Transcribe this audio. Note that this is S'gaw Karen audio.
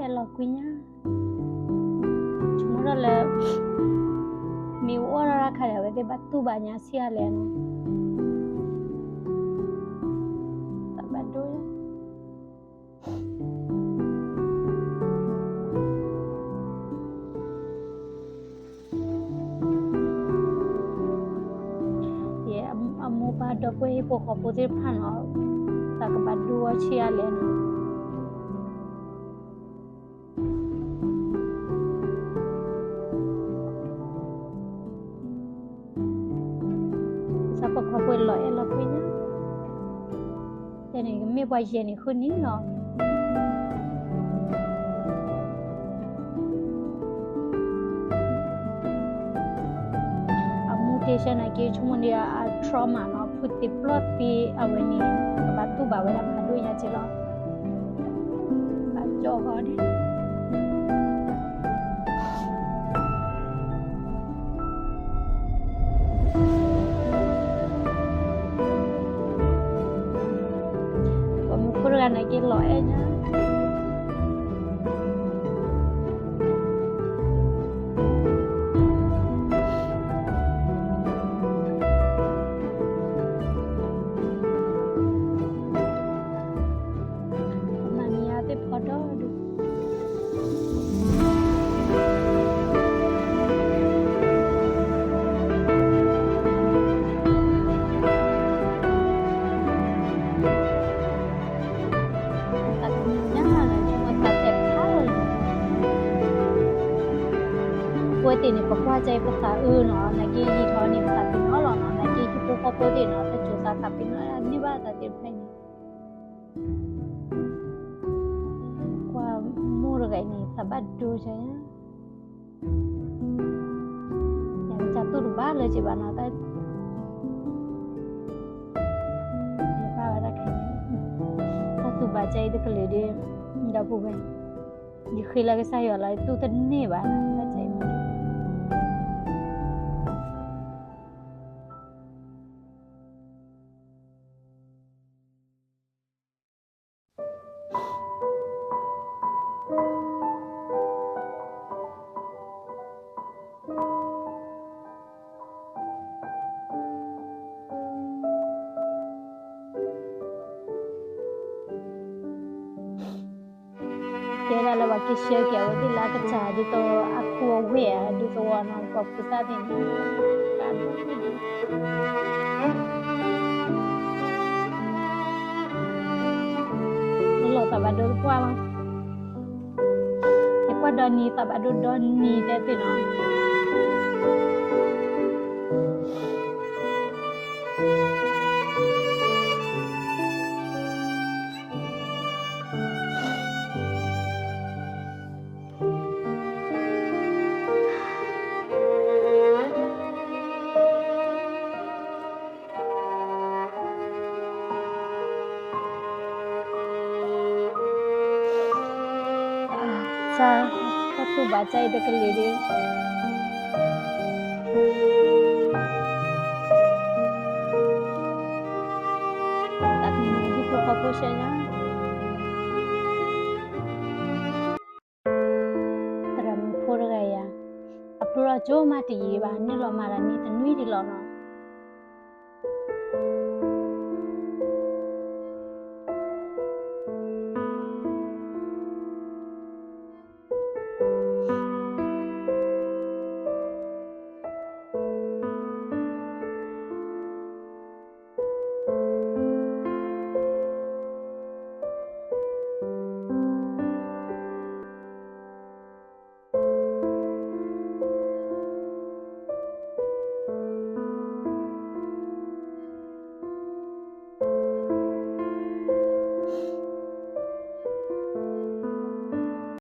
လီၤကွံာ်ညါ, ဆိကမိၣ်ထီၣ်လၢ မ့ၢ်အိၣ်ထီၣ်တၢ်ခါဒီး အဝဲသ့ၣ်ဘၣ်တူၢ်ဘၣ်ညါဆံးအါလဲၣ်နီၤ, သးဘၣ်ဒိ ယဲအမိၢ်ပၢ်ဒီပုၢ်ဝဲၢ်ဟံၣ်ဖိဃီဖိသ့ၣ်တဖၣ်နီၤ, သးကဘၣ်ဒိအီၤဆံးအါလဲၣ်နီၤ. သးပှၢ်ခီပှဲလီၤအဲၣ်လီၤကွံာ်ညါ, ယဲန့ၣ်ကမ့ၢ်ပှၤယဲၢ်န့ၣ်ဃုနံၣ်လီၤ. အမူတ့ၢ်ဆၢနာ်က့ ဆိကမိၣ်န့ၣ် အ trauma နီၤ, ဖုသံပျီၢ်သံအဝဲန့ၣ် ကဘၣ်တူၢ်ဘၣ်ဝဲဒၣ်ဖးဒိၣ်ညါက့လီၤ. ဘၣ်ကၠီၣ်ဃီန့ၣ် ပှၤမူခိၣ်တဂၤနာ်က့လီၤအဲၣ်ညါ မၤန့ၢ်အသ့ၣ်ဖီဒီဒူၣ် သးကညီၤညါလီၤ ဆိကမိၣ်သးတဲဖးလီၤ, ပဝဲသ့ၣ်န့ၣ် ပကွၢ်ကၢအံၤပသးအၢနီၤ, နာ်က့ယံာ်ထီၣ်န့ၣ် ပသးပ့ၤနီၣ်လီၤနီၤ, နာ်က့ဟံၣ်ဖိဃီဖိသ့ၣ်နီၤ တစိၤသးသးပ့ၤနီၣ်န့ၢ်ဘၣ်သးသ့ၣ်တဖၣ်န့ၣ် ကွၢ်မိၢ်တဂၤအံၤန့ၣ် သးဘၣ်ဒိဆၢညါ, ယကစၢ်တူၢ်တဘၣ်လၢၤက့ဘၣ်နီၤ, တၢ်ဘၣ်ဝဲဒၣ်ခဲန့ၣ်, တၢ်တူၢ်ဘၣ်ကၢအံၤတကလုာ်ဒီး ဒီပုၢ်ဝဲၢ်, ယဃ့လၢကစၢ်ယွၤလီၤ တူၢ်တန့ၢ်ဘၣ်နီၤ, တၢ်ကၢအံၤမ့ၢ် တဲဒၣ်လၢပှၤက့ၤဆှၢက့ၤအဝဲသ့ၣ်လၢအကစၢ် ဒ်သိးအခိအဝ့ၢ်ဧါ ဒ်သိးဝဲနီၤ ပှၤဖိသၣ်သ့ၣ်န့ၣ် လီၤသးဘၣ်ဒိတပှၢ်လီၤ, ယကွၢ်ဒီနံၤသးဘၣ်ဒိဒီနံၤတဲသ့ၣ်နီၤ တၢ်တူၢ်ဘၣ်ကၢအံၤတကလုာ်ဒီး သးကညီၤဟံၣ်ဖိဃီဖိဆၢညါ သရၣ်မုၣ်ဖိတဂၤယၤ, အဖျိထီၣ်ကၠိမးတယံာ်ဘၣ် နုာ်လီၤမၤတၢ်နံၣ်တနွံဒံးလီၤနီၤ,